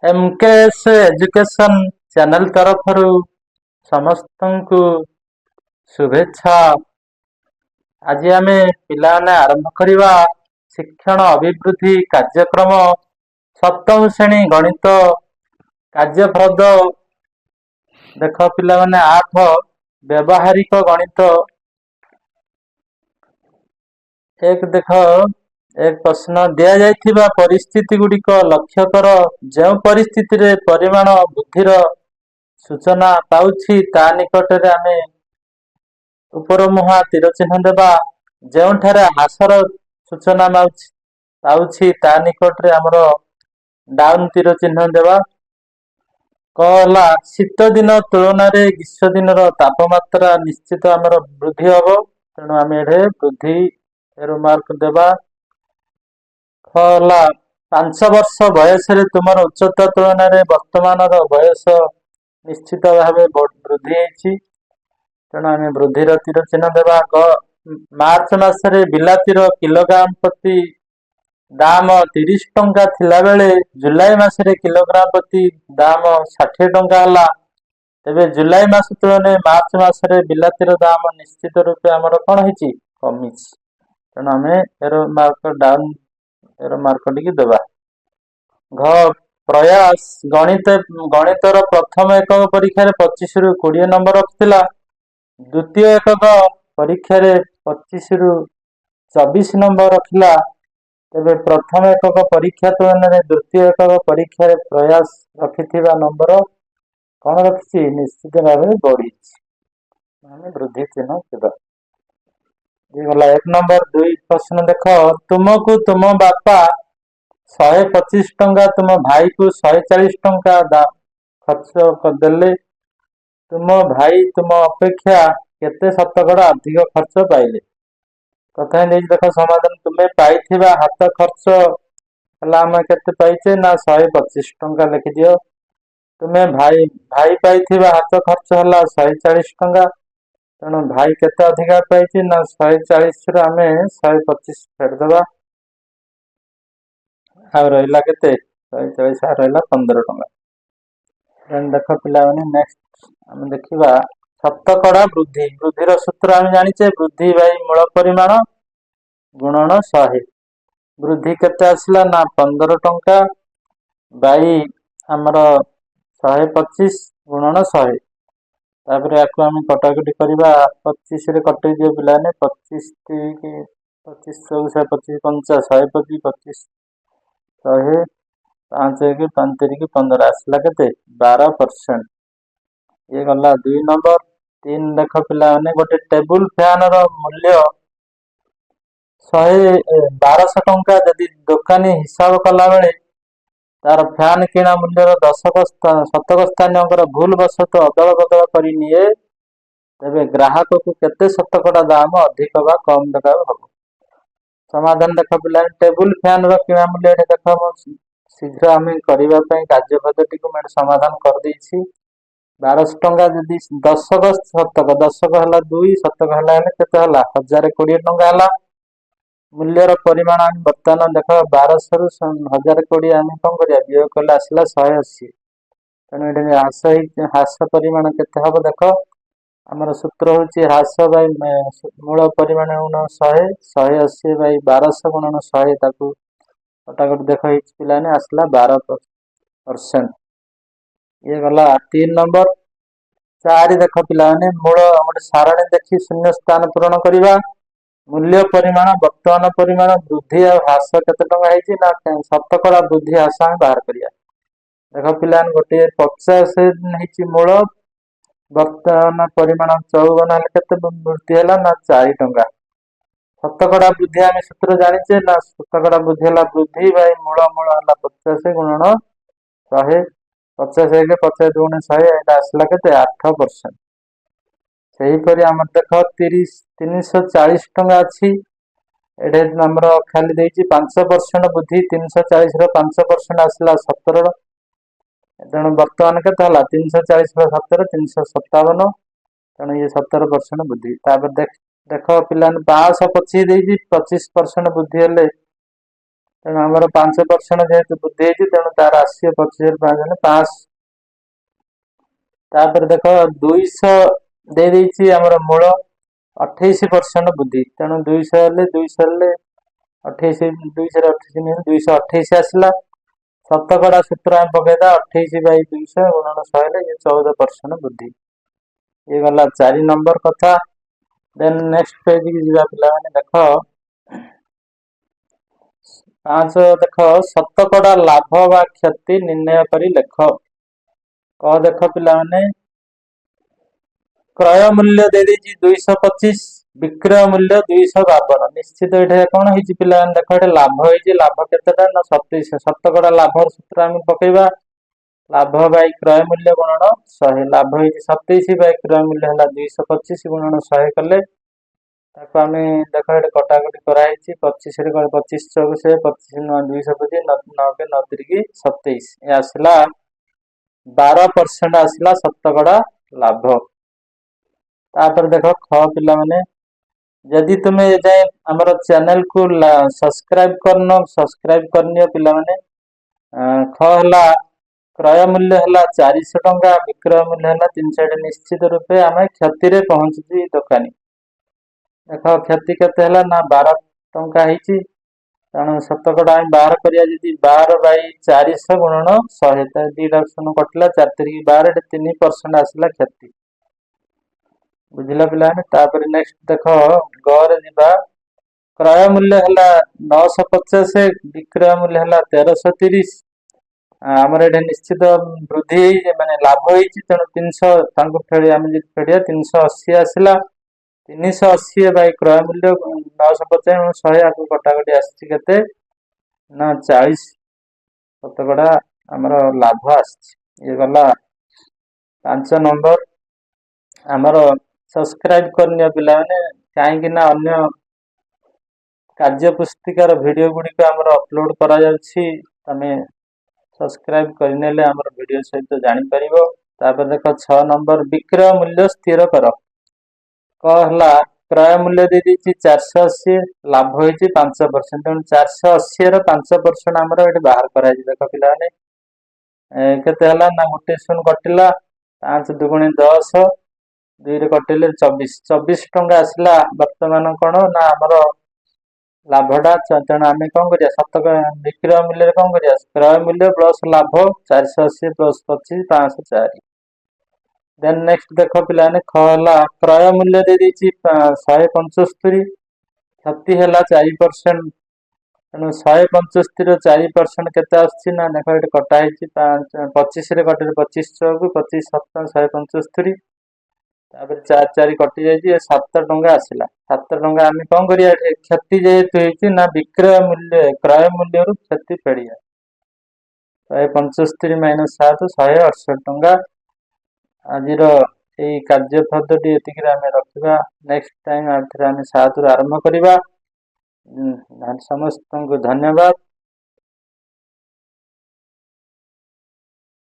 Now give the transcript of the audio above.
ଏମକେଏସ୍ education channel ତରଫରୁ ସମସ୍ତଙ୍କୁ ଶୁଭେଚ୍ଛା। ଆଜି ଆମେ ପିଲାମାନେ ଆରମ୍ଭ କରିବା ଶିକ୍ଷଣ ଅଭିବୃଦ୍ଧି କାର୍ଯ୍ୟକ୍ରମ, ସପ୍ତମ ଶ୍ରେଣୀ ଗଣିତ କାର୍ଯ୍ୟଫର୍ଦ୍ଦ। ଦେଖ ପିଲାମାନେ, 8, ବ୍ୟବହାରିକ ଗଣିତ। 1 ଦେଖ, 1 ପ୍ରଶ୍ନ। ଦିଆଯାଇଥିବା ପରିସ୍ଥିତି ଗୁଡ଼ିକ ଲକ୍ଷ୍ୟ କର। ଯେଉଁ ପରିସ୍ଥିତିରେ ପରିମାଣ ବୃଦ୍ଧିର ସୂଚନା ପାଉଛି, ତା ନିକଟରେ ଆମେ ଉପରମୁହାଁ ତୀର ଚିହ୍ନ ଦେବା। ଯେଉଁଠାରେ ହ୍ରାସର ସୂଚନା ପାଉଛି, ତା ନିକଟରେ ଆମର ଡାଉନ ତୀର ଚିହ୍ନ ଦେବା। କ ହେଲା, ଶୀତ ଦିନ ତୁଳନାରେ ଗ୍ରୀଷ୍ମ ଦିନର ତାପମାତ୍ରା ନିଶ୍ଚିତ ଆମର ବୃଦ୍ଧି ହବ। ତେଣୁ ଆମେ ଏଠି ବୃଦ୍ଧି ଏରୋ ମାର୍କ ଦେବା। ଖ ହେଲା, 5 ବର୍ଷ ବୟସରେ ତୁମର ଉଚ୍ଚତା ତୁଳନାରେ ବର୍ତ୍ତମାନର ବୟସ ନିଶ୍ଚିତ ଭାବେ ବୃଦ୍ଧି ହେଇଛି। ତେଣୁ ଆମେ ବୃଦ୍ଧିର ତୀର ଚିହ୍ନ ଦେବା। ଗ, ମାର୍ଚ୍ଚ ମାସରେ ବିଲାତିର କିଲୋଗ୍ରାମ ପ୍ରତି ଦାମ 30 ଟଙ୍କା ଥିଲାବେଳେ ଜୁଲାଇ ମାସରେ କିଲୋଗ୍ରାମ ପ୍ରତି ଦାମ 60 ଟଙ୍କା ହେଲା। ତେବେ ଜୁଲାଇ ମାସ ତୁଳନାରେ ମାର୍ଚ୍ଚ ମାସରେ ବିଲାତିର ଦାମ ନିଶ୍ଚିତ ରୂପେ ଆମର କଣ ହେଇଛି? କମିଛି। ତେଣୁ ଆମେ arrow mark, down arrow mark ଟିକେ ଦେବା। ଘ, ପ୍ରୟାସ ଗଣିତର ପ୍ରଥମ ଏକକ ପରୀକ୍ଷାରେ 25ରୁ 20 ନମ୍ବର ରଖିଥିଲା। ଦ୍ୱିତୀୟ ଏକକ ପରୀକ୍ଷାରେ 25ରୁ 24 ନମ୍ବର ରଖିଲା। ତେବେ ପ୍ରଥମ ଏକକ ପରୀକ୍ଷା ତୁଳନାରେ ଦ୍ୱିତୀୟ ଏକକ ପରୀକ୍ଷାରେ ପ୍ରୟାସ ରଖିଥିବା ନମ୍ବର କଣ ରଖିଛି? ନିଶ୍ଚିତ ଭାବରେ ବଢିଛି। ଆମେ ବୃଦ୍ଧି ଚିହ୍ନ ଦେବା। ଇଏ ଗଲା 1 ନମ୍ବର। 2 ପ୍ରଶ୍ନ ଦେଖ। ତୁମକୁ ତୁମ ବାପା 125 ଟଙ୍କା, ତୁମ ଭାଇକୁ 140 ଟଙ୍କା ଖର୍ଚ୍ଚ କରିଦେଲେ। ତୁମ ଭାଇ ତୁମ ଅପେକ୍ଷା କେତେ ଶତକଡ଼ା ଅଧିକ ଖର୍ଚ୍ଚ ପାଇଲେ? କଥା ଦେଇଛି ଦେଖ। ସମାଧାନ, ତୁମେ ପାଇଥିବା ହାତ ଖର୍ଚ୍ଚ ହେଲା, ଆମେ କେତେ ପାଇଛେ ନା 125 ଟଙ୍କା ଲେଖିଦିଅ। ତୁମେ ଭାଇ ପାଇଥିବା ହାତ ଖର୍ଚ୍ଚ ହେଲା 140 ଟଙ୍କା। ତେଣୁ ଭାଇ କେତେ ଅଧିକା ପାଇଛି ନା 140ରୁ ଆମେ 125 ଫେରିଦେବା। ଆଉ ରହିଲା କେତେ? 140, ଆଉ ରହିଲା 15 ଟଙ୍କା। ଦେନ୍ ଦେଖ ପିଲାମାନେ, ନେକ୍ସଟ ଆମେ ଦେଖିବା ଶତକଡ଼ା ବୃଦ୍ଧି। ବୃଦ୍ଧିର ସୂତ୍ର ଆମେ ଜାଣିଛେ, ବୃଦ୍ଧି ବାଇ ମୂଳ ପରିମାଣ ଗୁଣନ 100। ବୃଦ୍ଧି କେତେ ଆସିଲା ନା 15 ଟଙ୍କା ବାଇ ଆମର 125 ଗୁଣନ 100। ତାପରେ ୟାକୁ ଆମେ କଟାକଟି କରିବା। 25ରେ କଟେଇ ଦିଅ ପିଲାମାନେ। 25 ତିରିକି 25, ଚଉ 125 ପଞ୍ଚା 125, 25 100, 5 1, 5 ତିରିକି 15। ଆସିଲା କେତେ? 12%। ଇଏ ଗଲା 2 ନମ୍ବର। 3 ଦେଖ ପିଲାମାନେ, ଗୋଟେ ଟେବୁଲ ଫ୍ୟାନର ମୂଲ୍ୟ 1200 ଟଙ୍କା। ଯଦି ଦୋକାନୀ ହିସାବ କଲା ବେଳେ ତାର ଫ୍ୟାନ କିଣା ମୂଲ୍ୟର ଦଶକ ଶତକ ସ୍ଥାନୀୟଙ୍କର ଭୁଲ ବଶତଃ ଅଦଳ ବଦଳ କରି ନିଏ, ତେବେ ଗ୍ରାହକକୁ କେତେ ଶତକଡ଼ା ଦାମ ଅଧିକ ବା କମ ଦେବାକୁ ହବ? ସମାଧାନ ଦେଖ ପିଲା, ଟେବୁଲ ଫ୍ୟାନର କିଣା ମୂଲ୍ୟ ଏଠି ଦେଖ। ମୁଁ ଶୀଘ୍ର ଆମେ କରିବା ପାଇଁ କାର୍ଯ୍ୟ ପଦ୍ଧତିକୁ ମୁଁ ଏଠି ସମାଧାନ କରିଦେଇଛି। 1200 ଟଙ୍କା ଯଦି ଦଶକ ଶତକ, ଦଶକ ହେଲା 2, ଶତକ ହେଲା ହେଲେ କେତେ ହେଲା? 1020 ଟଙ୍କା ହେଲା। ମୂଲ୍ୟର ପରିମାଣ ଆମେ ବର୍ତ୍ତମାନ ଦେଖ, 1200ରୁ 1020 ଆମେ କଣ କରିବା? ବିୟୋଗ କଲେ ଆସିଲା 180। ତେଣୁ ଏଠି ହ୍ରାସ ହେଇ ହ୍ରାସ ପରିମାଣ କେତେ ହବ? ଦେଖ, ଆମର ସୂତ୍ର ହଉଛି ହ୍ରାସ ବାଇ ମୂଳ ପରିମାଣ ଗୁଣ 100। 180 ବାଇ 1200 ଗୁଣନ 100। ତାକୁ କଟାକଟି ଦେଖ ହେଇଛି ପିଲାମାନେ, ଆସିଲା 12%। ଇଏ ଗଲା 3 ନମ୍ବର। 4 ଦେଖ ପିଲାମାନେ, ମୂଳ ଗୋଟେ ସାରଣୀ ଦେଖି ଶୂନ୍ୟ ସ୍ଥାନ ପୂରଣ କରିବା। ମୂଲ୍ୟ ପରିମାଣ, ବର୍ତ୍ତମାନ ପରିମାଣ, ବୃଦ୍ଧି ଆଉ ହ୍ରାସ କେତେ ଟଙ୍କା ହେଇଛି ନା ଶତକଡ଼ା ବୃଦ୍ଧି ହ୍ରାସ ଆମେ ବାହାର କରିବା। ଦେଖ ପିଲାମାନେ, ଗୋଟିଏ 50 ହେଇଛି ମୂଳ, ବର୍ତ୍ତମାନ ପରିମାଣ 54 ହେଲେ କେତେ ବୃଦ୍ଧି ହେଲା ନା 4 ଟଙ୍କା। ଶତକଡ଼ା ବୃଦ୍ଧି ଆମେ ସୂତ୍ର ଜାଣିଛେ ନା ଶତକଡ଼ା ବୃଦ୍ଧି ହେଲା ବୃଦ୍ଧି ବାଇ ମୂଳ। ମୂଳ ହେଲା 50 ଗୁଣନ 100। 50 ଏକ, 50 ଦୁଗୁଣ 100। ଏଇଟା ଆସିଲା କେତେ? 8%। ସେହିପରି ଆମର ଦେଖ, 30, 340 ଟଙ୍କା ଅଛି। ଏଠି ଆମର ଖାଲି ଦେଇଛି 5% ବୃଦ୍ଧି। 340ର 5% ଆସିଲା 17। ତେଣୁ ବର୍ତ୍ତମାନ କେତେ ହେଲା? 340ର 17, 357। ତେଣୁ ଇଏ 17% ବୃଦ୍ଧି। ତାପରେ ଦେଖ ଦେଖ ପିଲାମାନେ, 525 ଦେଇଛି। 25% ବୃଦ୍ଧି ହେଲେ ତେଣୁ ଆମର 5% ଯେହେତୁ ବୃଦ୍ଧି ହେଇଛି, ତେଣୁ ତାର ଆସିବ 25ରୁ 5 ହେଲେ 500। ତାପରେ ଦେଖ, 200 ଦେଇଦେଇଛି ଆମର ମୂଳ, 28% ବୃଦ୍ଧି। ତେଣୁ 200 ହେଲେ 28, 200ରେ 28 ନେଲେ 228 ଆସିଲା। ଶତକଡ଼ା ସୂତ୍ର ଆମେ ପକେଇଦବା, 28 ବାଇ 200 ଗୁଣନ 100 ହେଲେ ଇଏ 14% ବୃଦ୍ଧି। ଇଏ ଗଲା 4 ନମ୍ବର କଥା। ଦେନ୍ ନେକ୍ସଟ ପେଜକି ଯିବା ପିଲାମାନେ। ଦେଖ, 5 ଦେଖ, ଶତକଡ଼ା ଲାଭ ବା କ୍ଷତି ନିର୍ଣ୍ଣୟ କରି ଲେଖ। କ ଦେଖ ପିଲାମାନେ, କ୍ରୟ ମୂଲ୍ୟ ଦେଇଦେଇଛି 225, ବିକ୍ରୟ ମୂଲ୍ୟ 252। ନିଶ୍ଚିତ ଏଠି କଣ ହେଇଛି ପିଲାମାନେ? ଦେଖ, ଏଠି ଲାଭ ହେଇଛି। ଲାଭ କେତେଟା ନା 27। ଶତକଡ଼ା ଲାଭର ସୂତ୍ର ଆମେ ପକେଇବା, ଲାଭ ବାଇ କ୍ରୟ ମୂଲ୍ୟ ଗୁଣନ 100। ଲାଭ ହେଇଛି 27 ବାଇ କ୍ରୟ ମୂଲ୍ୟ ହେଲା 225 ଗୁଣନ 100 କଲେ ତାକୁ ଆମେ ଦେଖ, ଏଠି କଟାକଟି କରାହେଇଛି। 25ରେ 25 ଚଉକ 100, 25 ନଅ 225, ନଅ କେ ନଅ ତିରିକି 27। ଏ ଆସିଲା 12% ଆସିଲା ଶତକଡ଼ା ଲାଭ। ତାପରେ ଦେଖ ଖ ପିଲାମାନେ, ଯଦି ତୁମେ ଏଯାଏଁ ଆମର ଚ୍ୟାନେଲକୁ ସବସ୍କ୍ରାଇବ କରିନ, ସବସ୍କ୍ରାଇବ କରିନିଅ ପିଲାମାନେ। ଖ ହେଲା, କ୍ରୟ ମୂଲ୍ୟ ହେଲା 400 ଟଙ୍କା, ବିକ୍ରୟ ମୂଲ୍ୟ ହେଲା 300। ଏଠି ନିଶ୍ଚିତ ରୂପେ ଆମେ କ୍ଷତିରେ ପହଞ୍ଚୁଛି ଦୋକାନୀ। ଦେଖ, କ୍ଷତି କେତେ ହେଲା ନା 12 ଟଙ୍କା ହେଇଛି। ତେଣୁ ଶତକଡ଼ା ଆମେ ବାହାର କରିବା ଯଦି 12 ବାଇ 400 ଗୁଣନ 100, ତ ଦିଟା ଶୂନ କଟିଲା, 4 ତିରିକି 12, ଏଠି 3% ଆସିଲା କ୍ଷତି। ବୁଝିଲା ପିଲାମାନେ? ତାପରେ ନେକ୍ସଟ ଦେଖ, ଗ ରେ ଯିବା। କ୍ରୟ ମୂଲ୍ୟ ହେଲା 950, ବିକ୍ରୟ ମୂଲ୍ୟ ହେଲା 1330। ଆମର ଏଠି ନିଶ୍ଚିତ ବୃଦ୍ଧି ହେଇଛି, ମାନେ ଲାଭ ହେଇଛି। ତେଣୁ 300 ତାଙ୍କୁ ଫେରି ଆମେ ଯଦି ଫେରିବା, 380 ଆସିଲା। 380 ବାଇ କ୍ରୟ ମୂଲ୍ୟ 950 100, ଆକୁ କଟାକଟି ଆସିଛି କେତେ ନା 40 ଶତକଡ଼ା ଆମର ଲାଭ ଆସିଛି। ଇଏ ଗଲା 5 ନମ୍ବର। ଆମର ସବସ୍କ୍ରାଇବ କରିନିଅ ପିଲାମାନେ, କାହିଁକି ନା ଅନ୍ୟ କାର୍ଯ୍ୟ ପୁସ୍ତିକାର ଭିଡ଼ିଓ ଗୁଡ଼ିକ ଆମର ଅପଲୋଡ଼ କରାଯାଉଛି। ତମେ ସବସ୍କ୍ରାଇବ କରିନେଲେ ଆମର ଭିଡ଼ିଓ ସହିତ ଜାଣିପାରିବ। ତାପରେ ଦେଖ, 6 ନମ୍ବର, ବିକ୍ରୟ ମୂଲ୍ୟ ସ୍ଥିର କର। କ ହେଲା, କ୍ରୟ ମୂଲ୍ୟ ଦେଇଦେଇଛି 480, ଲାଭ ହେଇଛି 5%। ତେଣୁ 480ର 5% ଆମର ଏଠି ବାହାର କରାଯାଇଛି। ଦେଖ ପିଲାମାନେ, କେତେ ହେଲା ନା ଗୋଟେ ଶୂନ କଟିଲା, 5 ଦୁଗୁଣେ 10, ଦୁଇରେ କଟିଲେ 24, 24 ଟଙ୍କା ଆସିଲା। ବର୍ତ୍ତମାନ କଣ ନା ଆମର ଲାଭଟା। ତେଣୁ ଆମେ କଣ କରିବା? ଶତକ ବିକ୍ରୟ ମୂଲ୍ୟରେ କଣ କରିବା? କ୍ରୟ ମୂଲ୍ୟ ପ୍ଲସ ଲାଭ, 480 ପ୍ଲସ 25, 504। ଦେନ୍ ନେକ୍ସଟ ଦେଖ ପିଲାମାନେ, ଖ ହେଲା, କ୍ରୟ ମୂଲ୍ୟ ଦେଇଦେଇଛି 175, କ୍ଷତି ହେଲା 4%। ତେଣୁ 175ର 4% କେତେ ଆସୁଛି ନା ଦେଖ, ଏଠି କଟା ହେଇଛି 5, 25ରେ କଟିଲେ 25 ଚଉକୁ 25, 7 175। ତାପରେ 4 4 କଟି ଯାଇଛି, ଏ 7 ଟଙ୍କା ଆସିଲା। 7 ଟଙ୍କା ଆମେ କଣ କରିବା? ଏଠି କ୍ଷତି ଯେହେତୁ ହେଇଛି ନା ବିକ୍ରୟ ମୂଲ୍ୟ, କ୍ରୟ ମୂଲ୍ୟରୁ କ୍ଷତି ଫେଡ଼ିବା। 175 ମାଇନସ 7, 168 ଟଙ୍କା। ଆଜିର ଏଇ କାର୍ଯ୍ୟ ଫର୍ଦ୍ଦଟି ଏତିକିରେ ଆମେ ରଖିବା। ନେକ୍ସଟ ଟାଇମ୍ ଆଉ ଥରେ ଆମେ 7ରୁ ଆରମ୍ଭ କରିବା। ସମସ୍ତଙ୍କୁ ଧନ୍ୟବାଦ।